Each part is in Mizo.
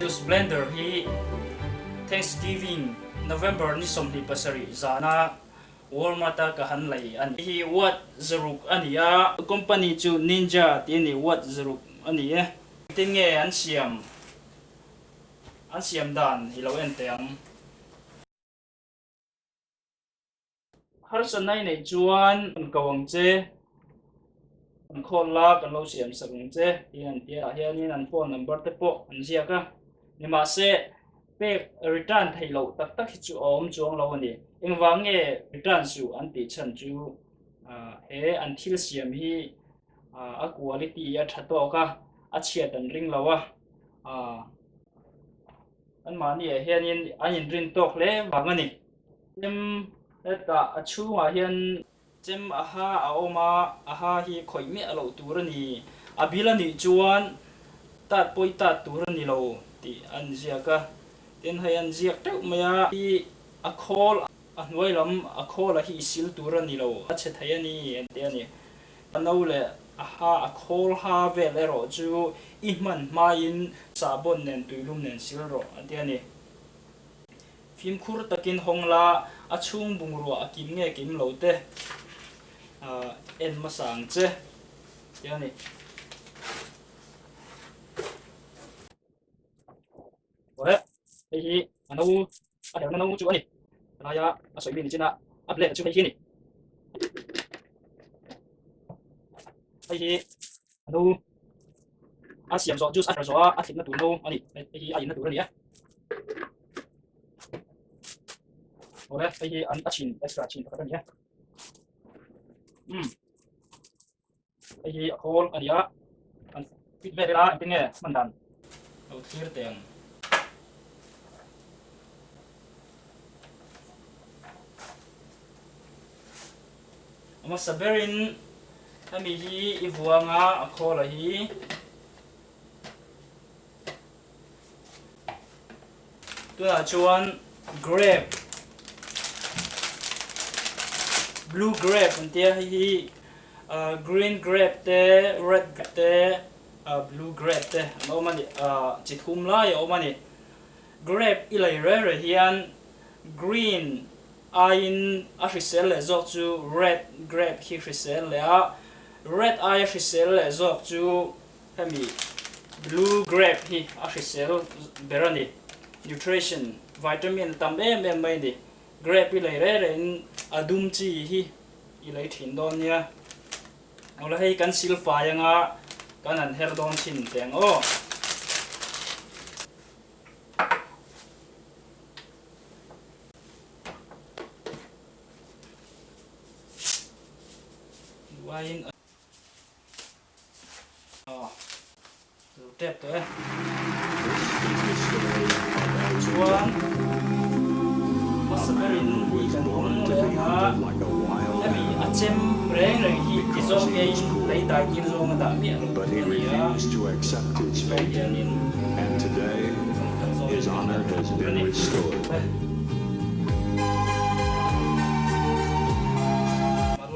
Juice blender hi Thanksgiving November ni 27 zana Walmart a ka han lei a ni. Hi watt 600 a ni a, company chu Ninja tih a ni, watt 600 a ni e. Engtin nge an siam an siam dan i lo en teh ang. Harsatna i neih chuan an ko ang che, an khawl la kan lo siam sak ang che tih an ti a, tah hianin an phone number te pawh an ziak a. Nimahse, pek return theih loh tak tak hi chu a awm chuang lo a ni. Engvang nge return suh an tih chhan chu he an thil siam hi a quality a tha tawk a, a chhiat an ring lo a. Anmahniah hianin an inrin tawk hle vang a ni. Chem hetah a chhungah hian chem a ha a awm a, a ha hi khawih miah loh tur a ni. A bil a nih chuan tat pawi tat tur a ni lo tih an ziak a. Tin, hei an ziak teuh mai a, hi a khawl a hnuai lam a khawl a hi i sil tur a ni lo, a chhe thei a ni an ti a ni. A no leh a ha a khawl ha vel erawh chu i hman hmain sahbawn nen tuilum nen sil rawh a ti a ni. Fimkhur takin hawng la, a chhung bungrua a kim nge kim lo te en hmasa ang che ti a ni. Awle, hei hi a no, a herna no chu a ni. A laia a sawi mi ni chin a, a blade chu hei hi a ni. Hei hi a no, a siam zawh juice a her zawh a, a thlipna tur no a ni. Hei hi a inna tur a ni e. Awle, hei hi an a chhin extra chhin pakhat a ni e. Umm. Hei hi a khawl a ni a, an fit vel ila engtin nge hman dan lo thlir teh ang. A hmasa berin hemi hi i vuang a, a khawl a hi. Tunah chuan grape blue grape an tia hei hi ah green grape te red grape te ah blue grape te an awm a ni ah chi thum lai a awm a ni grape i lei reng reng hian green aiin a hrisel leh zawk chu red grape hi hrisel leh a red aia hrisel leh zawk chu Hemi blue grape hi a hrisel ber a ni. Nutrition, vitamin a tam em em mai a ni. Grape i lei reng rengin a dum chi hi i lei thin dawn nia. Awle hei kan sil fai anga kan han her dawn thin teh ang aw. Duaiin a. This is the story of El Chuan Duke, a hmasa man berin who hi was kan born hawng to leh be ang a, hunted like a wild hemi a animal chem reng reng hi ti because zawk he hian was lei cruel. dai tir zawnga dah miah loh But tur he a ni a, refused to accept his ti zawng fate, hianin and today kan kal zawngin his kan honor dah has tur a been ni. restored. Mal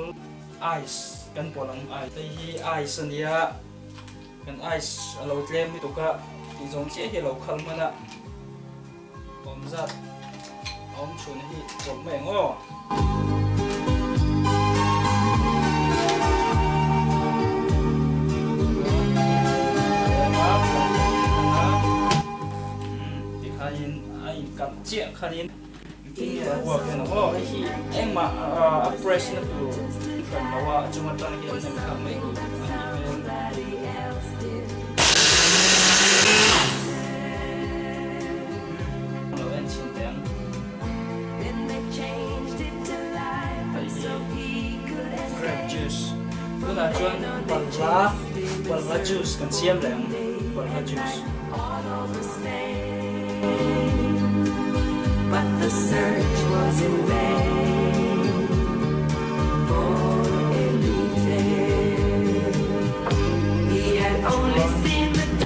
ice kan pawlh ang ice hei hi ice a nia. Kan ice a lo tlem lutuk a, tih zawng chiah hi a lo khal hman a, awm zat a awm chhun hi pawlh mai ang aw. Tikhanin a inkalh chiah khanin engtin nge a ruak hian aw hei hi engmah a press na tur hran lo a, a chung atang hian nem thlak mai tur a nih hmel. Lo en chhin teh ang. Hei hi grape juice tunah chuan balhla balhla juice kan siam leh ang balhla juice.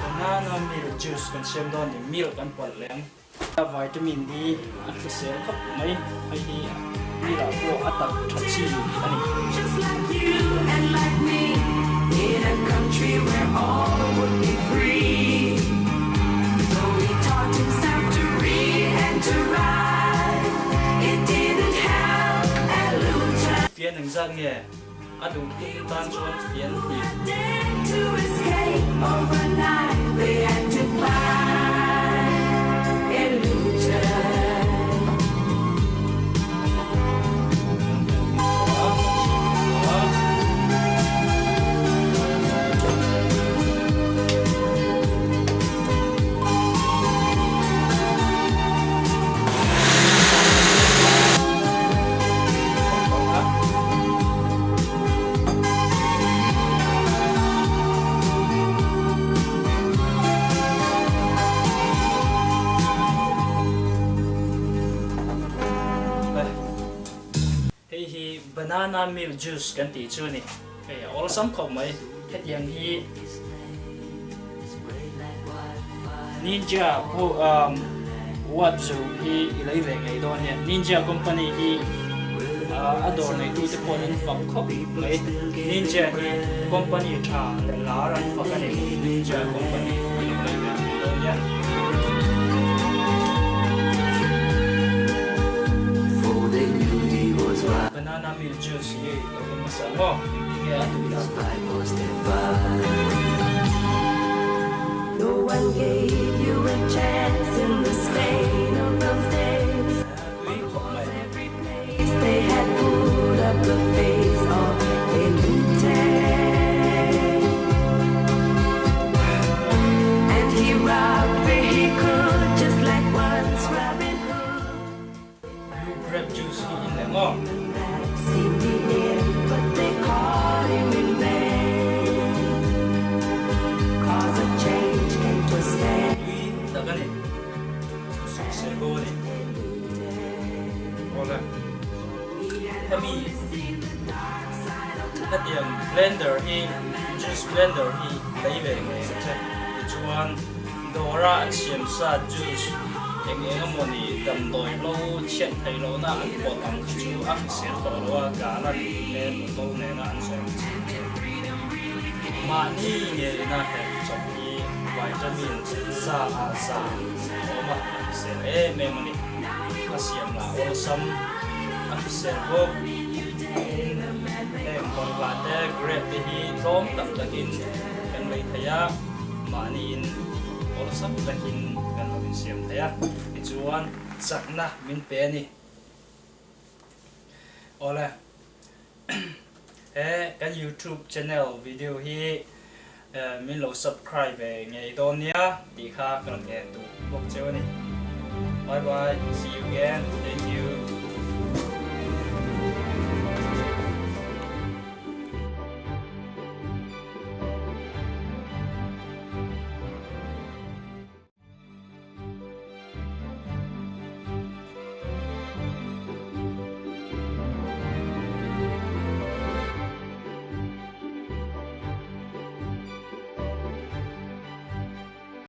Banana milk juice kan siam dawn ni milk an pawlh leh ang. Vitamin D a hrisel khawp mai hei hi milk ah pawh a tak tha chi a ni. engzat nge a duh tum tan chuan fian hnih. Hei hi banana milk juice kan tih chu a ni. Hei a awlsam khawp mai. Hetiang hi Ninja pawh umm watt zu hi i lei ve ngei dawn nia. Ninja company hi a dawr neitute pawhin an fak khawp mai. Ninja hi company tha leh lar an fak a ni. Ninja company i lo lei ve ngei dawn nia. Banana milk juice hi lo in hmasa maw? Engtin nge a tui dan? Tui khawp mai. Blue grape juice hi in leh maw? Tui tak a ni. Sawisel bo a ni. Awle. Hemi hetiang blender hi juice blender hi lei ve ngei ang che. Tichuan Dawra an siam sa juice eng eng emawni damdawi hlo chhiat theih lohna an pawt ang kha chu a hrisel tawh lo a, galan te bottle nena an zawrh chin chu mahni ngeina herh chawp hi vitamin sa ah za a awm a, a hrisel em em a ni. A siam lah awlsam a hrisel bawk. Heng bawlhhlawh te grape te hi tlawm tak takin kan lei thei a. Mahniin awlsam takin kan lo insiam thei a, tichuan chakna min pe a ni. Awle, he kan YouTube channel video hi min lo subscribe ve ngei dawn nia tih kha ka rawn ngen duh bawk cheu a ni. Bye bye, see you again, thank you.